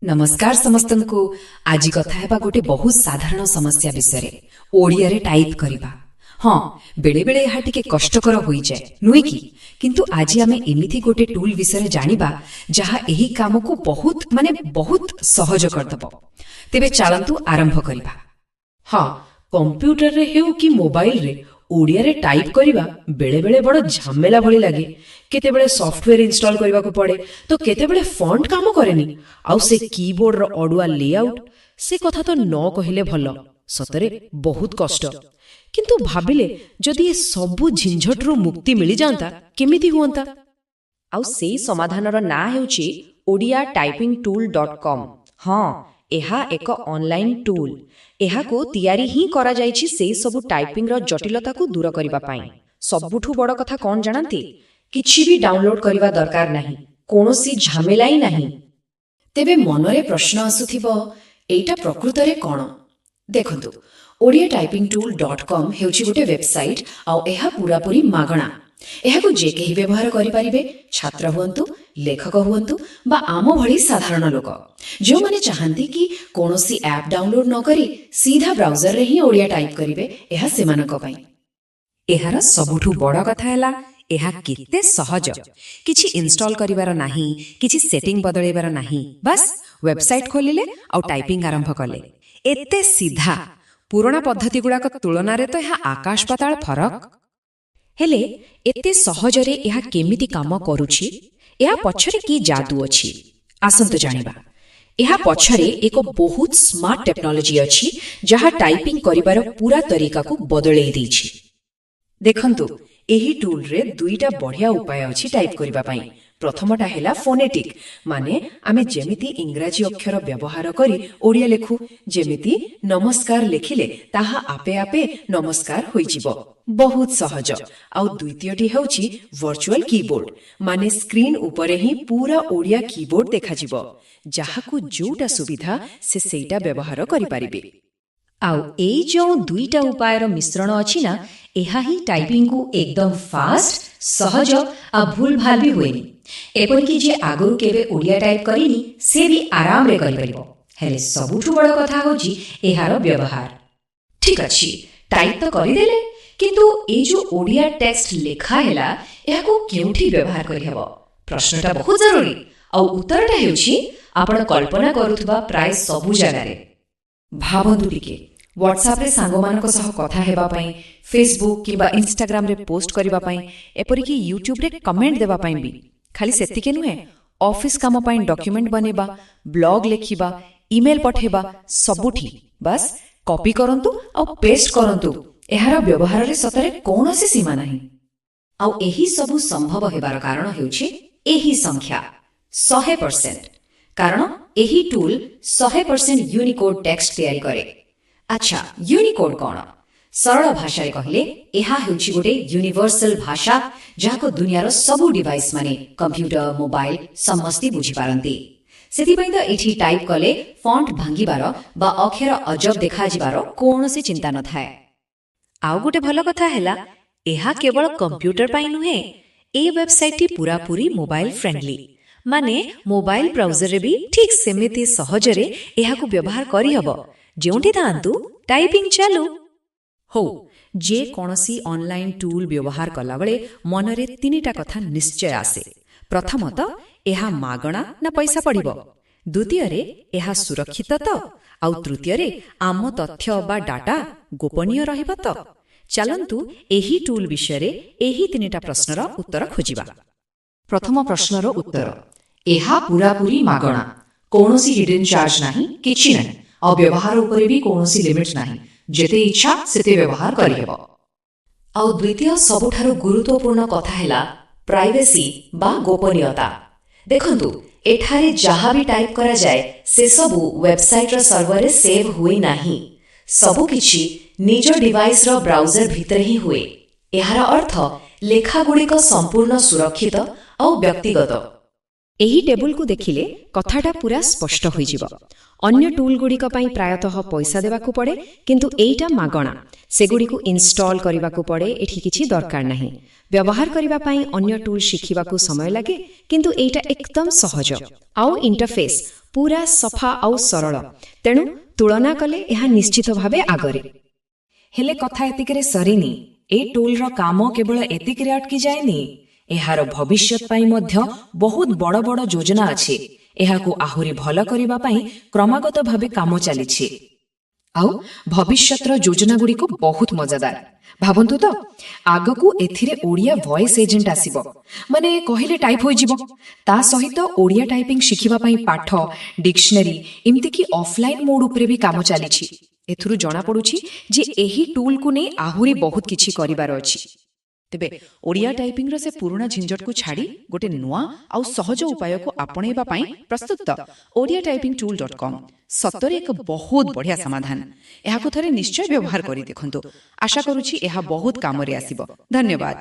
ନମସ୍କାର ସମସ୍ତଙ୍କୁ। ଆଜି କଥା ହେବା ଗୋଟେ ବହୁତ ସାଧାରଣ ସମସ୍ୟା ବିଷୟରେ, ଓଡ଼ିଆରେ ଟାଇପ୍ କରିବା। ହଁ, ବେଳେବେଳେ ଏହା ଟିକେ କଷ୍ଟକର ହୋଇଯାଏ, ନୁହେଁ କି? କିନ୍ତୁ ଆଜି ଆମେ ଏମିତି ଗୋଟେ ଟୁଲ୍ ବିଷୟରେ ଜାଣିବା, ଯାହା ଏହି କାମକୁ ବହୁତ, ମାନେ ବହୁତ ସହଜ କରିଦେବ। ତେବେ ଚାଲନ୍ତୁ ଆରମ୍ଭ କରିବା। ହଁ, କମ୍ପ୍ୟୁଟରରେ ହେଉ କି ମୋବାଇଲରେ, ଓଡ଼ିଆରେ ଟାଇପ୍ କରିବା ବେଳେବେଳେ ବଡ଼ ଝାମେଲା ଭଳି ଲାଗେ। କେତେବେଳେ ସଫ୍ଟୱେର ଇନଷ୍ଟଲ୍ କରିବାକୁ ପଡ଼େ ତ କେତେବେଳେ ଫଣ୍ଟ କାମ କରେନି। ଆଉ ସେ କିବୋର୍ଡର ଅଡୁଆ ଲେଆଉଟ୍, ସେ କଥା ତ ନ କହିଲେ ଭଲ। ସତରେ ବହୁତ କଷ୍ଟ। କିନ୍ତୁ ଭାବିଲେ, ଯଦି ଏ ସବୁ ଝିଞ୍ଝଟରୁ ମୁକ୍ତି ମିଳିଯାଆନ୍ତା, କେମିତି ହୁଅନ୍ତା? ଆଉ ସେଇ ସମାଧାନର ନାଁ ହେଉଛି OdiaTypingTool.com। ହଁ, ଏହା ଏକ ଅନଲାଇନ୍ ଟୁଲ୍। ଏହାକୁ ତିଆରି ହିଁ କରାଯାଇଛି ସେଇ ସବୁ ଟାଇପିଂର ଜଟିଳତାକୁ ଦୂର କରିବା ପାଇଁ। ସବୁଠୁ ବଡ଼ କଥା କ'ଣ ଜାଣନ୍ତି? କିଛି ବି ଡାଉନଲୋଡ୍ କରିବା ଦରକାର ନାହିଁ, କୌଣସି ଝାମେଲା ହିଁ ନାହିଁ। ତେବେ ମନରେ ପ୍ରଶ୍ନ ଆସୁଥିବ, ଏଇଟା ପ୍ରକୃତରେ କ'ଣ? ଦେଖନ୍ତୁ, OdiaTypingTool.com ହେଉଛି ଗୋଟେ ୱେବସାଇଟ୍ ଆଉ ଏହା ପୁରାପୁରି ମାଗଣା। ଏହାକୁ ଯେ କେହି ବ୍ୟବହାର କରିପାରିବେ, ଛାତ୍ର ହୁଅନ୍ତୁ, ଲେଖକ ହୁଅନ୍ତୁ ବା ଆମ ଭଳି ସାଧାରଣ ଲୋକ, ଯେଉଁମାନେ ଚାହାନ୍ତି କି କୌଣସି ଆପ୍ ଡାଉନଲୋଡ୍ ନ କରି ସିଧା ବ୍ରାଉଜରରେ ହିଁ ଓଡ଼ିଆ ଟାଇପ୍ କରିବେ, ଏହା ସେମାନଙ୍କ ପାଇଁ। ଏହାର ସବୁଠୁ ବଡ଼ କଥା ହେଲା, ଏହା କେତେ ସହଜ। କିଛି ଇନଷ୍ଟଲ୍ କରିବାର ନାହିଁ, କିଛି ସେଟିଂ ବଦଳେଇବାର ନାହିଁ। ବାସ୍, ୱେବସାଇଟ୍ ଖୋଲିଲେ ଆଉ ଟାଇପିଂ ଆରମ୍ଭ କଲେ। ଏତେ ସିଧା! ପୁରୁଣା ପଦ୍ଧତିଗୁଡ଼ାକ ତୁଳନାରେ ତ ଏହା ଆକାଶ ପାତାଳ ଫରକ। ହେଲେ ଏତେ ସହଜରେ ଏହା କେମିତି କାମ କରୁଛି? ଏହା ପଛରେ କି ଯାଦୁ ଅଛି? ଆସନ୍ତୁ ଜାଣିବା। ଏହା ପଛରେ ଏକ ବହୁତ ସ୍ମାର୍ଟ ଟେକ୍ନୋଲୋଜି ଅଛି, ଯାହା ଟାଇପିଂ କରିବାର ପୁରା ତରିକାକୁ ବଦଳେଇ ଦେଇଛି। ଦେଖନ୍ତୁ, ଏହି ଟୁଲରେ ଦୁଇଟା ବଢିଆ ଉପାୟ ଅଛି ଟାଇପ୍ କରିବା ପାଇଁ। ପ୍ରଥମଟା ହେଲା ଫୋନେଟିକ୍, ମାନେ ଆମେ ଯେମିତି ଇଂରାଜୀ ଅକ୍ଷର ବ୍ୟବହାର କରି ଓଡ଼ିଆ ଲେଖୁ। ଯେମିତି ନମସ୍କାର ଲେଖିଲେ ତାହା ଆପେ ଆପେ ନମସ୍କାର ହୋଇଯିବ। ବହୁତ ସହଜ। ଆଉ ଦ୍ୱିତୀୟଟି ହେଉଛି ଭର୍ଚୁଆଲ କିବୋର୍ଡ, ମାନେ ସ୍କ୍ରିନ୍ ଉପରେ ହିଁ ପୁରା ଓଡ଼ିଆ କିବୋର୍ଡ ଦେଖାଯିବ। ଯାହାକୁ ଯୋଉଟା ସୁବିଧା, ସେ ସେଇଟା ବ୍ୟବହାର କରିପାରିବେ। ଆଉ ଏଇ ଯେଉଁ ଦୁଇଟା ଉପାୟର ମିଶ୍ରଣ ଅଛି ନା, ଏହା ହିଁ ଟାଇପିଂକୁ ଏକଦମ ଫାଷ୍ଟ, ସହଜ ଆଉ ଭୁଲ ଭାଲ ବି ହୁଏନି। ଏପରିକି ଯିଏ ଆଗରୁ କେବେ ଓଡ଼ିଆ ଟାଇପ୍ କରିନି, ସେ ବି ଆରାମରେ କରିପାରିବ। ହେଲେ ସବୁଠୁ ବଡ଼ କଥା ହେଉଛି ଏହାର ବ୍ୟବହାର। ଠିକ ଅଛି, ଟାଇପ୍ ତ କରିଦେଲେ, କିନ୍ତୁ ଏଇ ଯୋଉ ଓଡ଼ିଆ ଟେକ୍ସଟ ଲେଖା ହେଲା, ଏହାକୁ କେଉଁଠି ବ୍ୟବହାର କରିହେବ? ପ୍ରଶ୍ନଟା ବହୁତ ଜରୁରୀ। ଆଉ ଉତ୍ତରଟା ହେଉଛି, ଆପଣ କଳ୍ପନା କରୁଥିବା ପ୍ରାୟ ସବୁ ଜାଗାରେ। ଭାବନ୍ତୁ ଟିକେ, ହ୍ୱାଟ୍ସଆପ୍ରେ ସାଙ୍ଗମାନଙ୍କ ସହ କଥା ହେବା ପାଇଁ, ଫେସବୁକ୍ କିମ୍ବା ଇନଷ୍ଟାଗ୍ରାମରେ ପୋଷ୍ଟ କରିବା ପାଇଁ, ଏପରିକି ୟୁଟ୍ୟୁବରେ କମେଣ୍ଟ ଦେବା ପାଇଁ ବି। ଖାଲି ସେତିକି ନୁହେଁ, ଅଫିସ୍ କାମ ପାଇଁ ଡକ୍ୟୁମେଣ୍ଟ ବନେଇବା, ବ୍ଲଗ୍ ଲେଖିବା, ଇମେଲ୍ ପଠେଇବା, ସବୁଠି। ବାସ୍, କପି କରନ୍ତୁ ଆଉ ପେଷ୍ଟ କରନ୍ତୁ। ଏହାର ବ୍ୟବହାରରେ ସତରେ କୌଣସି ସୀମା ନାହିଁ। ଆଉ ଏହି ସବୁ ସମ୍ଭବ ହେବାର କାରଣ ହେଉଛି ଏହି ସଂଖ୍ୟା, 100%। କାରଣ ଏହି ଟୁଲ୍ 100% ୟୁନିକୋଡ୍ ଟେକ୍ସଟ ତିଆରି କରେ। ଆଚ୍ଛା, ୟୁନିକୋଡ୍ କ'ଣ? ସରଳ ଭାଷାରେ କହିଲେ, ଏହା ହେଉଛି ଗୋଟେ ୟୁନିଭର୍ସାଲ ଭାଷା, ଯାହାକୁ ଦୁନିଆର ସବୁ ଡିଭାଇସ୍, ମାନେ କମ୍ପ୍ୟୁଟର, ମୋବାଇଲ, ସମସ୍ତେ ବୁଝିପାରନ୍ତି। ସେଥିପାଇଁ ତ ଏଠି ଟାଇପ୍ କଲେ ଫଣ୍ଟ ଭାଙ୍ଗିବାର ବା ଅକ୍ଷର ଅଜବ ଦେଖାଯିବାର କୌଣସି ଚିନ୍ତା ନଥାଏ। ଆଉ ଗୋଟେ ଭଲ କଥା ହେଲା, ଏହା କେବଳ କମ୍ପ୍ୟୁଟର ପାଇଁ ନୁହେଁ। ଏଇ ୱେବସାଇଟ୍ଟି ପୁରାପୁରି ମୋବାଇଲ ଫ୍ରେଣ୍ଡଲି, ମାନେ ମୋବାଇଲ ବ୍ରାଉଜରରେ ବି ଠିକ୍ ସେମିତି ସହଜରେ ଏହାକୁ ବ୍ୟବହାର କରିହେବ। ଯେଉଁଠି ଥାଆନ୍ତୁ, ଟାଇପିଂ ଚାଲୁ। ହଉ, ଯେ କୌଣସି ଅନଲାଇନ୍ ଟୁଲ୍ ବ୍ୟବହାର କଲାବେଳେ ମନରେ ତିନିଟା କଥା ନିଶ୍ଚୟ ଆସେ। ପ୍ରଥମତଃ, ଏହା ମାଗଣା ନା ପଇସା ପଡ଼ିବ? ଦ୍ୱିତୀୟରେ, ଏହା ସୁରକ୍ଷିତ ତ? ଆଉ ତୃତୀୟରେ, ଆମ ତଥ୍ୟ ବା ଡାଟା ଗୋପନୀୟ ରହିବ ତ? ଚାଲନ୍ତୁ, ଏହି ଟୁଲ୍ ବିଷୟରେ ଏହି ତିନିଟା ପ୍ରଶ୍ନର ଉତ୍ତର ଖୋଜିବା। ପ୍ରଥମ ପ୍ରଶ୍ନର ଉତ୍ତର: ଏହା ପୁରାପୁରି ମାଗଣା। କୌଣସି ହିଡେନ୍ ଚାର୍ଜ ନାହିଁ, କିଛି ନାହିଁ। ଆଉ ବ୍ୟବହାର ଉପରେ ବି କୌଣସି ଲିମିଟ୍ ନାହିଁ। ଯେତେ ଇଚ୍ଛା ସେତେ ବ୍ୟବହାର କରିହେବ। ଆଉ ଦ୍ୱିତୀୟ ସବୁଠାରୁ ଗୁରୁତ୍ୱପୂର୍ଣ୍ଣ କଥା ହେଲା ପ୍ରାଇଭେସି ବା ଗୋପନୀୟତା। ଦେଖନ୍ତୁ, ଏଠାରେ ଯାହା ବି ଟାଇପ୍ କରାଯାଏ, ସେସବୁ ୱେବସାଇଟ୍ର ସର୍ଭରରେ ସେଭ୍ ହୁଏ ନାହିଁ। ସବୁକିଛି ନିଜ ଡିଭାଇସ୍ର ବ୍ରାଉଜର ଭିତରେ ହିଁ ହୁଏ। ଏହାର ଅର୍ଥ, ଲେଖାଗୁଡ଼ିକ ସମ୍ପୂର୍ଣ୍ଣ ସୁରକ୍ଷିତ ଆଉ ବ୍ୟକ୍ତିଗତ। ଏହି ଟେବୁଲକୁ ଦେଖିଲେ କଥାଟା ପୁରା ସ୍ପଷ୍ଟ ହୋଇଯିବ। ଅନ୍ୟ ଟୁଲଗୁଡ଼ିକ ପାଇଁ ପ୍ରାୟତଃ ପଇସା ଦେବାକୁ ପଡ଼େ, କିନ୍ତୁ ଏଇଟା ମାଗଣା। ସେଗୁଡ଼ିକୁ ଇନଷ୍ଟଲ୍ କରିବାକୁ ପଡ଼େ, ଏଠି କିଛି ଦରକାର ନାହିଁ। ବ୍ୟବହାର କରିବା ପାଇଁ ଅନ୍ୟ ଟୁଲ୍ ଶିଖିବାକୁ ସମୟ ଲାଗେ, କିନ୍ତୁ ଏଇଟା ଏକଦମ ସହଜ। ଆଉ ଇଣ୍ଟରଫେସ୍ ପୁରା ସଫା ଆଉ ସରଳ। ତେଣୁ ତୁଳନା କଲେ ଏହା ନିଶ୍ଚିତ ଭାବେ ଆଗରେ। ହେଲେ କଥା ଏତିକିରେ ସରିନି। ଏ ଟୁଲ୍ର କାମ କେବଳ ଏତିକିରେ ଅଟକି ଯାଏନି। ଏହାର ଭବିଷ୍ୟତ ପାଇଁ ମଧ୍ୟ ବହୁତ ବଡ଼ ବଡ଼ ଯୋଜନା ଅଛି। ଏହାକୁ ଆହୁରି ଭଲ କରିବା ପାଇଁ କ୍ରମାଗତ ଭାବେ କାମ ଚାଲିଛି। ଆଉ ଭବିଷ୍ୟତର ଯୋଜନାଗୁଡ଼ିକ ବହୁତ ମଜାଦାର। ଭାବନ୍ତୁ ତ, ଆଗକୁ ଏଥିରେ ଓଡ଼ିଆ ଭଏସ୍ ଏଜେଣ୍ଟ ଆସିବ, ମାନେ କହିଲେ ଟାଇପ୍ ହୋଇଯିବ। ତା ସହିତ ଓଡ଼ିଆ ଟାଇପିଂ ଶିଖିବା ପାଇଁ ପାଠ, ଡିକ୍ସନାରୀ, ଏମିତିକି ଅଫଲାଇନ୍ ମୋଡ୍ ଉପରେ ବି କାମ ଚାଲିଛି। ଏଥିରୁ ଜଣାପଡୁଛି ଯେ ଏହି ଟୁଲ୍କୁ ନେଇ ଆହୁରି ବହୁତ କିଛି କରିବାର ଅଛି। ତେବେ ଓଡ଼ିଆ ଟାଇପିଂର ସେ ପୁରୁଣା ଝିଞ୍ଝଟକୁ ଛାଡ଼ି ଗୋଟେ ନୂଆ ଆଉ ସହଜ ଉପାୟକୁ ଆପଣେଇବା ପାଇଁ ପ୍ରସ୍ତୁତ? odiatypingtool.com ସତରେ ଏକ ବହୁତ ବଢ଼ିଆ ସମାଧାନ। ଏହାକୁ ଥରେ ନିଶ୍ଚୟ ବ୍ୟବହାର କରି ଦେଖନ୍ତୁ। ଆଶା କରୁଛି ଏହା ବହୁତ କାମରେ ଆସିବ। ଧନ୍ୟବାଦ।